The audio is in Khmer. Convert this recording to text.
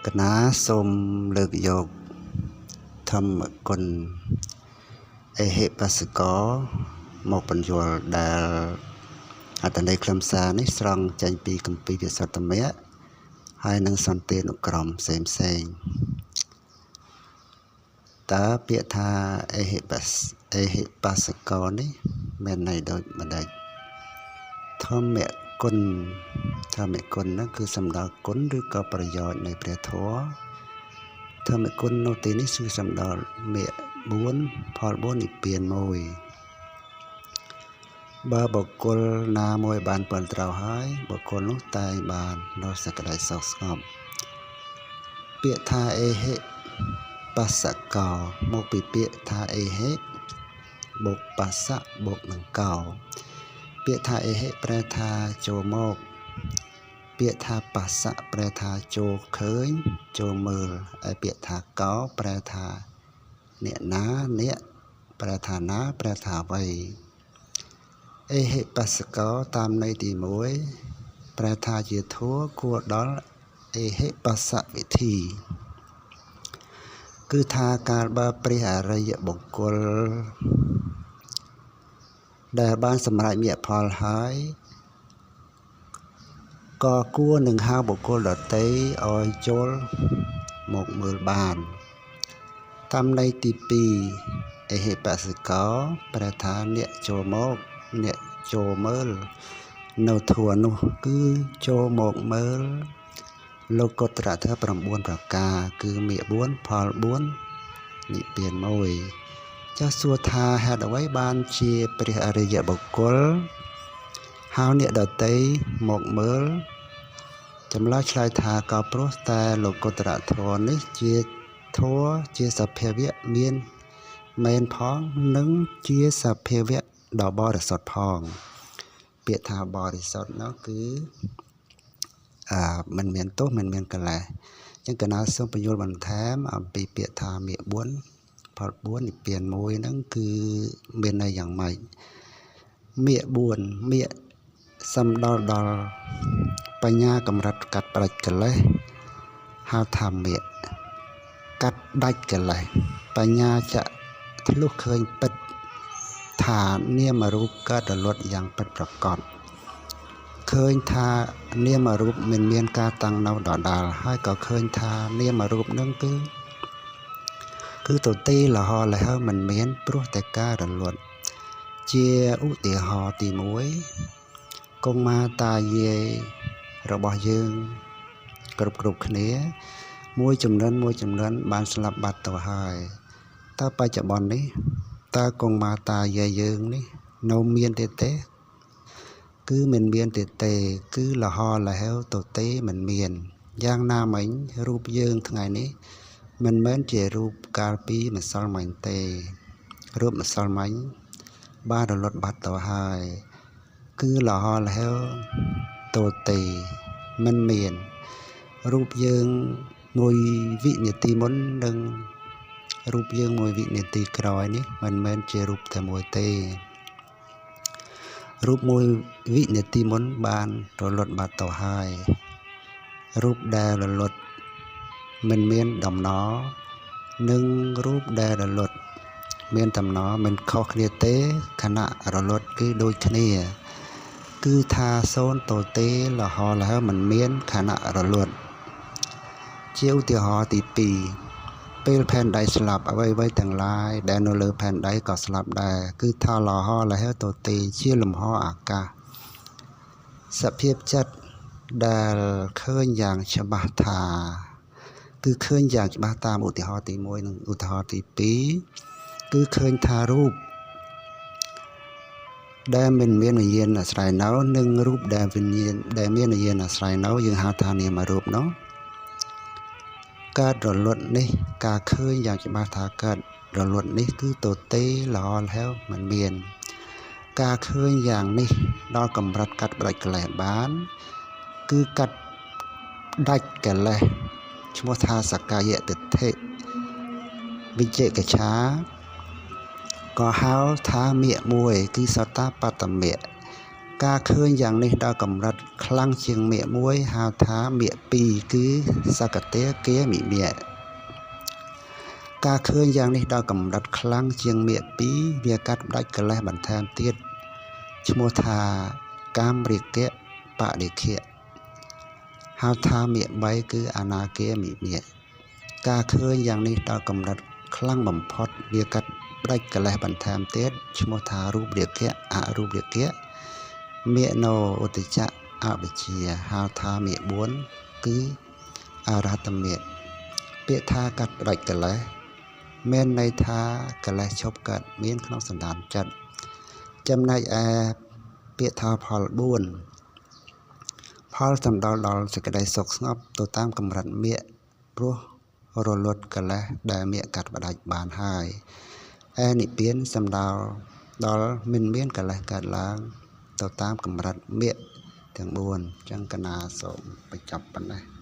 កណាសូមលើកយកធម្មគុណអេហិបស្សិកោមកបញ្យល់ដែលអត្ថន័យខ្លឹមសារនេះស្រង់ចេញពីគម្ពីរវិសុទ្ធមគ្គហើយនិងសន្តានុក្រមផ្សេងផ្សេងតើពាក្យថាអេហិបស្អេហិបស្សិកោនេះមានន័យដូចម្ដេចធម្មគុណធម្មគុណហ្នឹងគឺសំដៅគុណឬក៏ប្រយោជន៍នៃព្រះធម៌ធម្មគុណនៅទីនេះគឺសំដៅមគ្គ4ផល4និព្វាន1បើបុគ្គលណាមួយបានពន់ត្រូវហើយបុគ្គលនោះតែងបាននូវសេចក្តីសុខស្ងប់ពាក្យថាអេហិបស្សកោមកពីពាក្យថាអេហិបូកបស្សៈបូកនឹងកោពាក្យថាអេហិប្រែថាចូលមកពាក្យថាបស្សៈប្រែថាចូលឃើញចូលមើលហើយពាក្យថាកោប្រែថាអ្នកណាអ្នកប្រែថាណាប្រែថាអ្វីអេហិបស្សកោតាមន័យទី1ប្រែថាជាធัวគួរដល់អេហិបស្សវិធីគឺថាកាលបើព្រះអរិយបុគ្គលដែលបានសម្រេចមគ្គផលហើយក៏គួរនឹងហៅបុគ្គលដទៃឲ្យចូលមកមើលបានតាមន័យទី2អេហិបស្សកោប្រែថាអ្នកចូលមកអ្នកចូលមើលនៅធัวនោះគឺចូលមកមើលលោកុត្តរធម៌9ប្រការគឺមគ្គ4ផល4និព្វាន1ចាស់សួរថាហេតុអ្វីបានជាព្រះអរិយបុគ្គលហៅអ្នកដទៃមកមើលចម្លើយឆ្លើយថាក៏ព្រោះតែលោកុត្តរធម៌នេះជាធម៌ជាសភាវៈមានមែនផងនិងជាសភាវៈដ៏បរិសុទ្ធផងពាក្យថាបរិសុទ្ធនោះគឺមិនមានទោសមិនមានកិលេសអញ្ចឹងកណាសូមបញ្យល់បន្ថែមអំពីពាក្យថាមគ្គ4ផល4និព្វាន1ហ្នឹងគឺមានន័យយ៉ាងម៉េចមគ្គ4មគ្គសំដៅដល់បញ្ញាកម្រិតកាត់ផ្ដាច់កិលេសហៅថាមគ្គកាត់ដាច់កិលេសបញ្ញាจะធ្លុះឃើញពិតថានាមរូបកើតរលត់យ៉ាងពិតប្រាកដឃើញថានាមរូបមិនមានការតាំងនៅដដែលហើយក៏ឃើញថានាមរូបនឹងគឺទទេលហលហមិនមានព្រោះតែការរលត់ជាឧទាហរណ៍ទី1កុមាតាយាយរបស់យើងគ្រប់គ្នាមួយចំនួនបានស្លាប់បាត់ទៅហើយតើបច្ចុប្បន្ននេះតើកុមាតាយាយយើងនេះនៅមានទេទេគឺមិនមានទេទេគឺលហលហេវទទេមិនមានយ៉ាងណាមិញរូបយើងថ្ងៃនេះមិនមែនជារូបកាលពីម្សិលមិញទេរូបម្សិលមិញបានរលត់បាត់ទៅហើយគឺលហលហេវទទេមិនមានរូបយើងមួយវិនាទីមុននិងរូបយើងមួយវិនាទីក្រោយនេះមិនមែនជារូបតែមួយទេរូបមួយវិនាទីមុនបានរលត់បាត់ទៅហើយរូបដែលរលត់មិនមានដំណរនិងរូបដែលរលត់មានដំណរមិនខុសគ្នាទេខណៈរលត់គឺដូចគ្នាគឺថាសូន្យទទេលហលហមិនមានខណៈរលត់ជាឧទាហរណ៍ទី2ពេលផែនដីស្លាប់អ្វីៗទាំងឡាយដែលនៅលើផែនដីក៏ស្លាប់ដែរគឺថាលហលហទទេជាលំហអាកាសសភាពចិត្តដែលឃើញយ៉ាងច្បាស់ថាគឺឃើញយ៉ាងច្បាស់តាមឧទាហរណ៍ទី1និងឧទាហរណ៍ទី2គឺឃើញថារូបដែលមិនមានវិញ្ញាណអាស្រ័យនៅនិងរូបដែលវិញ្ញាណដែលមានវិញ្ញាណអាស្រ័យនៅយើងហៅថានាមរូបនោះកើតរលត់នេះការឃើញយ៉ាងច្បាស់ថាកើតរលត់នេះគឺទទេលហលហេវមិនមានការឃើញយ៉ាងនេះដល់កម្រិតកាត់ផ្ដាច់កិលេសបានគឺកាត់ដាច់កិលេសឈ្មោះថាសក្កាយទិដ្ឋិវិជកិច្ឆាក៏ហៅថាមគ្គមួយគឺសតបត្តមគ្គ ការឃើញយ៉ាងនេះដល់កម្រិតខ្លាំងជាងមាគ1 ហៅថាមាគ2 គឺសកតិគាមិមាគ។ ការឃើញយ៉ាងនេះដល់កម្រិតខ្លាំងជាងមាគ2 វាកាត់ផ្ដាច់កិលេសបន្ថែមទៀត ឈ្មោះថាកាមរាគៈបរិខៈ ហៅថាមាគ3 គឺអនាគាមិមាគ។ ការឃើញយ៉ាងនេះដល់កម្រិតខ្លាំងបំផុត វាកាត់ផ្ដាច់កិលេសបន្ថែមទៀត ឈ្មោះថារូបរាគៈអរូបរាគៈ មាគណោឧទចៈអវិជ្ជា ហៅថាមាគ4 គឺអរហត្តមាគ។ ពាក្យថាកាត់ផ្ដាច់កិលេស មានន័យថាកិលេសឈប់កើតមានក្នុងសន្តានចិត្ត។ ចំណែកឯពាក្យថាផល4 ផលសំដៅដល់សេចក្តីសុខស្ងប់ទៅតាមកម្រិតមាគ ព្រោះរលត់កិលេសដែលមាគកាត់ផ្ដាច់បានហើយ។ ឯនិព្វានសំដៅដល់មិនមានកិលេសកើតឡើងទៅតាមកម្រិតមាគទាំង4។ អញ្ចឹងកណាសូមបញ្ចប់ប៉ុណ្ណេះ។